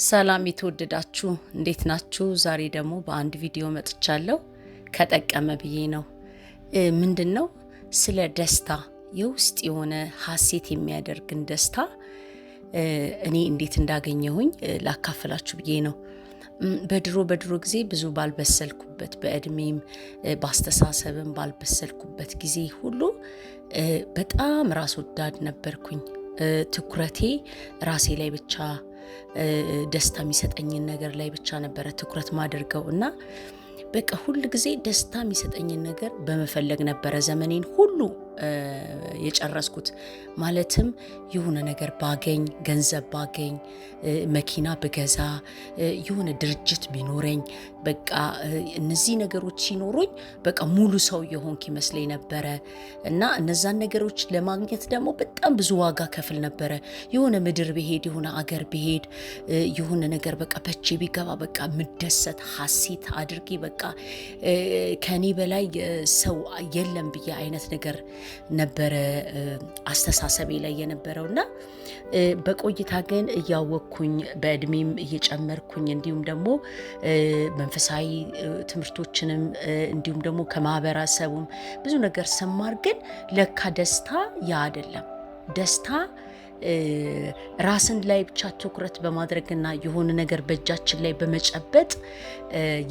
ሰላም የተወደዳችሁ እንዴት ናችሁ? ዛሬ ደግሞ በአንድ ቪዲዮ መጥቻለሁ። ከጠቀመ ብዬ ነው። ምንድን ነው? ስለ ደስታ፣ የውስጥ የሆነ ሀሴት የሚያደርግን ደስታ እኔ እንዴት እንዳገኘሁኝ ላካፍላችሁ ብዬ ነው። በድሮ በድሮ ጊዜ ብዙ ባልበሰልኩበት፣ በእድሜም በአስተሳሰብም ባልበሰልኩበት ጊዜ ሁሉ በጣም ራስ ወዳድ ነበርኩኝ። ትኩረቴ ራሴ ላይ ብቻ፣ ደስታ የሚሰጠኝን ነገር ላይ ብቻ ነበረ ትኩረት ማደርገው እና በቃ ሁል ጊዜ ደስታ የሚሰጠኝን ነገር በመፈለግ ነበረ ዘመኔን ሁሉ የጨረስኩት። ማለትም የሆነ ነገር ባገኝ፣ ገንዘብ ባገኝ፣ መኪና ብገዛ፣ የሆነ ድርጅት ቢኖረኝ፣ በቃ እነዚህ ነገሮች ሲኖሩኝ በቃ ሙሉ ሰው የሆንክ ይመስለኝ ነበረ እና እነዛን ነገሮች ለማግኘት ደግሞ በጣም ብዙ ዋጋ ከፍል ነበረ። የሆነ ምድር ብሄድ፣ የሆነ አገር ብሄድ፣ የሆነ ነገር በቃ በቼ ቢገባ በቃ ምደሰት ሀሴት አድርጌ በቃ ከኔ በላይ ሰው የለም ብዬ አይነት ነገር ነበረ አስተሳሰቤ ላይ የነበረው። እና በቆይታ ግን እያወቅኩኝ፣ በእድሜም እየጨመርኩኝ፣ እንዲሁም ደግሞ መንፈሳዊ ትምህርቶችንም እንዲሁም ደግሞ ከማህበረሰቡም ብዙ ነገር ስማር ግን ለካ ደስታ ያ አይደለም። ደስታ ራስን ላይ ብቻ ትኩረት በማድረግና የሆነ ነገር በእጃችን ላይ በመጨበጥ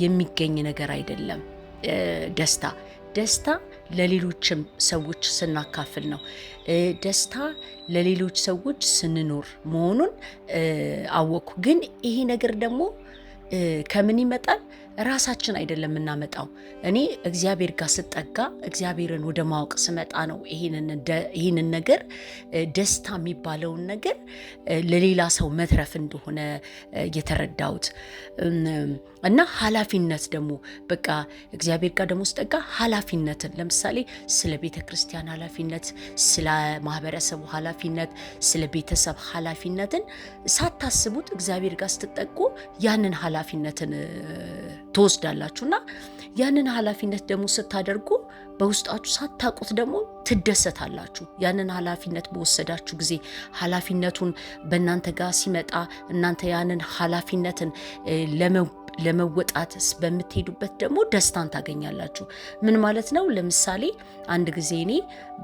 የሚገኝ ነገር አይደለም። ደስታ ለሌሎችም ሰዎች ስናካፍል ነው። ደስታ ለሌሎች ሰዎች ስንኖር መሆኑን አወቅኩ። ግን ይሄ ነገር ደግሞ ከምን ይመጣል? ራሳችን አይደለም የምናመጣው። እኔ እግዚአብሔር ጋር ስጠጋ፣ እግዚአብሔርን ወደ ማወቅ ስመጣ ነው ይሄንን ነገር፣ ደስታ የሚባለውን ነገር ለሌላ ሰው መትረፍ እንደሆነ የተረዳሁት። እና ኃላፊነት ደግሞ በቃ እግዚአብሔር ጋር ደግሞ ስጠጋ ኃላፊነትን፣ ለምሳሌ ስለ ቤተ ክርስቲያን ኃላፊነት፣ ስለ ማህበረሰቡ ኃላፊነት፣ ስለ ቤተሰብ ኃላፊነትን ሳታስቡት እግዚአብሔር ጋር ስትጠጉ ያንን ኃላፊነትን ትወስዳላችሁ እና ያንን ኃላፊነት ደግሞ ስታደርጉ በውስጣችሁ ሳታውቁት ደግሞ ትደሰታላችሁ። ያንን ኃላፊነት በወሰዳችሁ ጊዜ፣ ኃላፊነቱን በእናንተ ጋር ሲመጣ፣ እናንተ ያንን ኃላፊነትን ለመወጣት በምትሄዱበት ደግሞ ደስታን ታገኛላችሁ። ምን ማለት ነው? ለምሳሌ አንድ ጊዜ እኔ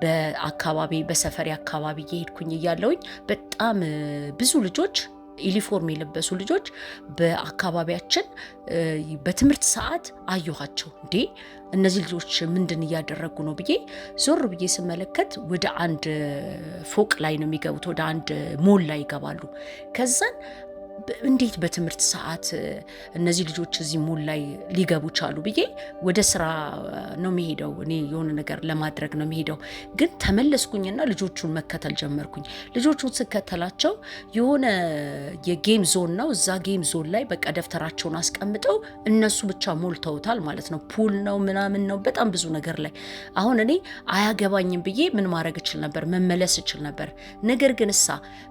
በአካባቢ፣ በሰፈሬ አካባቢ እየሄድኩኝ እያለሁኝ በጣም ብዙ ልጆች፣ ዩኒፎርም የለበሱ ልጆች በአካባቢያችን በትምህርት ሰዓት አየኋቸው። እንዴ፣ እነዚህ ልጆች ምንድን እያደረጉ ነው ብዬ ዞር ብዬ ስመለከት ወደ አንድ ፎቅ ላይ ነው የሚገቡት፣ ወደ አንድ ሞል ላይ ይገባሉ። ከዛን እንዴት በትምህርት ሰዓት እነዚህ ልጆች እዚህ ሞል ላይ ሊገቡ ቻሉ ብዬ ወደ ስራ ነው የሚሄደው። እኔ የሆነ ነገር ለማድረግ ነው የሚሄደው። ግን ተመለስኩኝና ልጆቹን መከተል ጀመርኩኝ። ልጆቹን ስከተላቸው የሆነ የ game zone ነው። እዛ game zone ላይ በቃ ደብተራቸውን አስቀምጠው እነሱ ብቻ ሞልተውታል ማለት ነው። Pool ነው፣ ምናምን ነው፣ በጣም ብዙ ነገር ላይ። አሁን እኔ አያገባኝም ብዬ ምን ማድረግ እችል ነበር? መመለስ እችል ነበር። ነገር ግን እሳ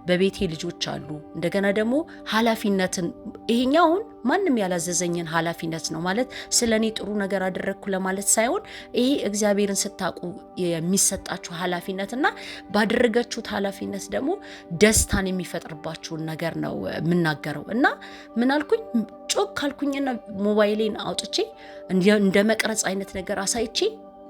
በቤቴ ልጆች አሉ። እንደገና ደግሞ ኃላፊነትን፣ ይሄኛውን ማንም ያላዘዘኝን ኃላፊነት ነው፣ ማለት ስለ እኔ ጥሩ ነገር አደረግኩ ለማለት ሳይሆን ይሄ እግዚአብሔርን ስታውቁ የሚሰጣችሁ ኃላፊነትና ባደረጋችሁት ኃላፊነት ደግሞ ደስታን የሚፈጥርባችሁን ነገር ነው የምናገረው። እና ምን አልኩኝ? ጮክ ካልኩኝና ሞባይሌን አውጥቼ እንደ መቅረጽ አይነት ነገር አሳይቼ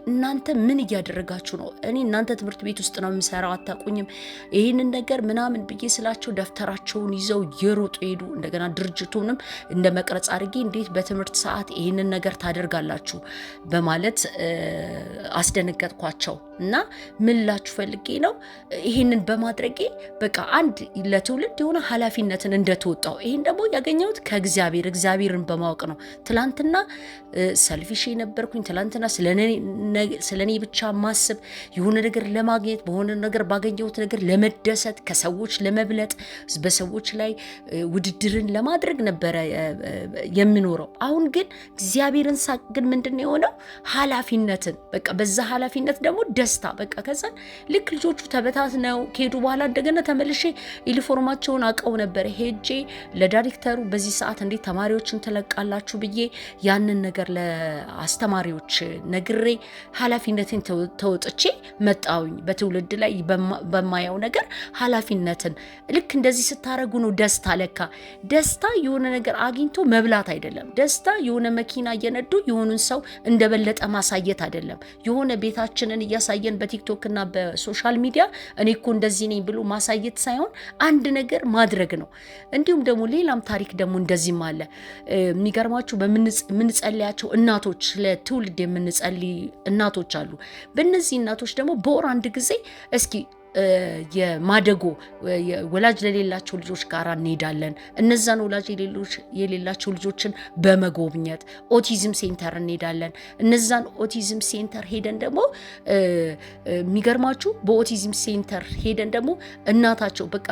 እናንተ ምን እያደረጋችሁ ነው? እኔ እናንተ ትምህርት ቤት ውስጥ ነው የምሰራው፣ አታውቁኝም። ይህንን ነገር ምናምን ብዬ ስላቸው ደብተራቸውን ይዘው እየሮጡ ሄዱ። እንደገና ድርጅቱንም እንደ መቅረጽ አድርጌ እንዴት በትምህርት ሰዓት ይህንን ነገር ታደርጋላችሁ በማለት አስደነገጥኳቸው። እና ምን ላችሁ ፈልጌ ነው፣ ይህንን በማድረጌ በቃ አንድ ለትውልድ የሆነ ኃላፊነትን እንደተወጣው፣ ይህን ደግሞ ያገኘሁት ከእግዚአብሔር፣ እግዚአብሔርን በማወቅ ነው። ትላንትና selfish የነበርኩኝ፣ ትላንትና ስለ እኔ ብቻ ማስብ፣ የሆነ ነገር ለማግኘት፣ በሆነ ነገር ባገኘሁት ነገር ለመደሰት፣ ከሰዎች ለመብለጥ፣ በሰዎች ላይ ውድድርን ለማድረግ ነበረ የምኖረው። አሁን ግን እግዚአብሔርን ሳቅ ግን ምንድን ነው የሆነው? ኃላፊነትን በቃ በዛ ኃላፊነት ደግሞ ደስታ በቃ። ከዛን ልክ ልጆቹ ተበታትነው ከሄዱ በኋላ እንደገና ተመልሼ ዩኒፎርማቸውን አውቀው ነበር፣ ሄጄ ለዳይሬክተሩ በዚህ ሰዓት እንዴት ተማሪዎችን ትለቃላችሁ ብዬ ያንን ነገር ለአስተማሪዎች ነግሬ ኃላፊነትን ተወጥቼ መጣሁኝ። በትውልድ ላይ በማየው ነገር ኃላፊነትን ልክ እንደዚህ ስታረጉ ነው ደስታ። ለካ ደስታ የሆነ ነገር አግኝቶ መብላት አይደለም። ደስታ የሆነ መኪና እየነዱ የሆኑን ሰው እንደበለጠ ማሳየት አይደለም። የሆነ ቤታችንን እያሳየን በቲክቶክ እና በ social media እኔ እኮ እንደዚህ ነኝ ብሎ ማሳየት ሳይሆን አንድ ነገር ማድረግ ነው። እንዲሁም ደግሞ ሌላም ታሪክ ደግሞ እንደዚህም አለ። የሚገርማችሁ በምንጸልያቸው እናቶች፣ ለትውልድ የምንጸልይ እናቶች አሉ። በእነዚህ እናቶች ደግሞ በወር አንድ ጊዜ እስኪ የማደጎ ወላጅ ለሌላቸው ልጆች ጋር እንሄዳለን። እነዛን ወላጅ የሌላቸው ልጆችን በመጎብኘት autism center እንሄዳለን። እነዛን autism center ሄደን ደግሞ የሚገርማችሁ በ autism center ሄደን ደግሞ እናታቸው በቃ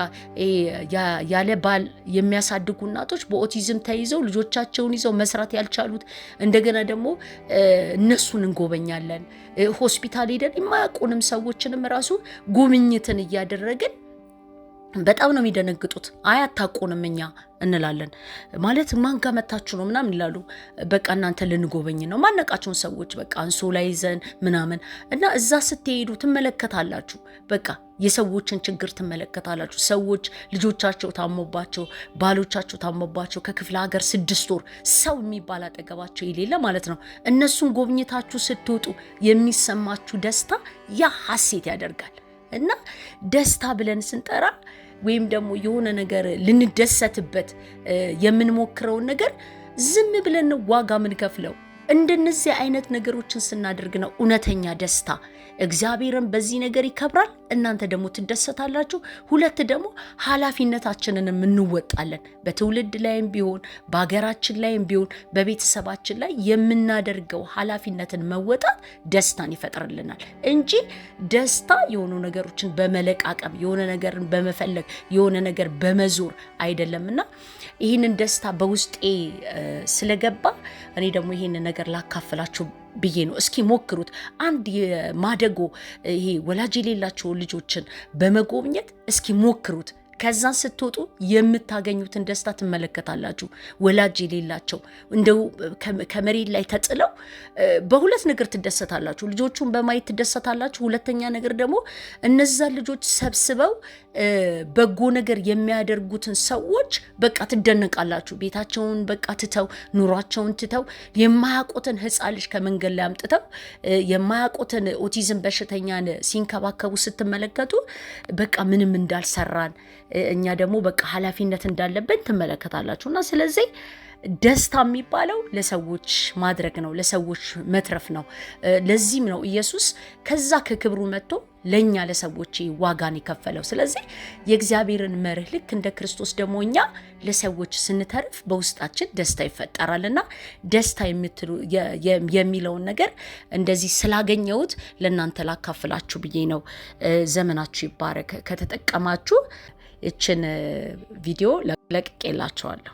ያለ ባል የሚያሳድጉ እናቶች፣ በኦቲዝም ተይዘው ልጆቻቸውን ይዘው መስራት ያልቻሉት፣ እንደገና ደግሞ እነሱን እንጎበኛለን። ሆስፒታል ሄደን የማያውቁንም ሰዎችንም ራሱ ጉብኝትን እያደረግን በጣም ነው የሚደነግጡት። አይ አታውቁንም እኛ እንላለን። ማለት ማን ጋር መታችሁ ነው ምናምን ይላሉ። በቃ እናንተ ልንጎበኝ ነው፣ ማናቃቸውን ሰዎች በቃ አንሶላ ይዘን ምናምን። እና እዛ ስትሄዱ ትመለከታላችሁ። በቃ የሰዎችን ችግር ትመለከታላችሁ። ሰዎች ልጆቻቸው ታሞባቸው፣ ባሎቻቸው ታሞባቸው ከክፍለ ሀገር 6 ወር ሰው የሚባል አጠገባቸው የሌለ ማለት ነው። እነሱን ጎብኝታችሁ ስትወጡ የሚሰማችሁ ደስታ ያ ሀሴት ያደርጋል። እና ደስታ ብለን ስንጠራ ወይም ደግሞ የሆነ ነገር ልንደሰትበት የምንሞክረውን ነገር ዝም ብለን ነው ዋጋ ምንከፍለው። እንደነዚህ አይነት ነገሮችን ስናደርግ ነው እውነተኛ ደስታ። እግዚአብሔርን በዚህ ነገር ይከብራል፣ እናንተ ደግሞ ትደሰታላችሁ። ሁለት ደግሞ ኃላፊነታችንንም እንወጣለን። በትውልድ ላይም ቢሆን፣ በሀገራችን ላይም ቢሆን፣ በቤተሰባችን ላይ የምናደርገው ኃላፊነትን መወጣት ደስታን ይፈጥርልናል እንጂ ደስታ የሆኑ ነገሮችን በመለቃቀም፣ የሆነ ነገርን በመፈለግ፣ የሆነ ነገር በመዞር አይደለምና ይህንን ደስታ በውስጤ ስለገባ እኔ ደግሞ ይህንን ነገር ላካፍላችሁ ብዬ ነው። እስኪ ሞክሩት። አንድ የማደጎ ይሄ ወላጅ የሌላቸውን ልጆችን በመጎብኘት እስኪ ሞክሩት። ከዛን ስትወጡ የምታገኙትን ደስታ ትመለከታላችሁ። ወላጅ የሌላቸው እንደው ከመሬት ላይ ተጥለው በሁለት ነገር ትደሰታላችሁ። ልጆቹን በማየት ትደሰታላችሁ። ሁለተኛ ነገር ደግሞ እነዛን ልጆች ሰብስበው በጎ ነገር የሚያደርጉትን ሰዎች በቃ ትደነቃላችሁ። ቤታቸውን በቃ ትተው፣ ኑሯቸውን ትተው፣ የማያውቁትን ሕፃን ልጅ ከመንገድ ላይ አምጥተው የማያውቁትን ኦቲዝም በሽተኛን ሲንከባከቡ ስትመለከቱ በቃ ምንም እንዳልሰራን፣ እኛ ደግሞ በቃ ኃላፊነት እንዳለብን ትመለከታላችሁ። እና ስለዚህ ደስታ የሚባለው ለሰዎች ማድረግ ነው፣ ለሰዎች መትረፍ ነው። ለዚህም ነው ኢየሱስ ከዛ ከክብሩ መጥቶ ለእኛ ለሰዎች ዋጋን የከፈለው። ስለዚህ የእግዚአብሔርን መርህ ልክ እንደ ክርስቶስ ደግሞ እኛ ለሰዎች ስንተርፍ በውስጣችን ደስታ ይፈጠራል። እና ደስታ የሚለውን ነገር እንደዚህ ስላገኘሁት ለእናንተ ላካፍላችሁ ብዬ ነው። ዘመናችሁ ይባረክ። ከተጠቀማችሁ ይችን ቪዲዮ ለቅቄላችኋለሁ።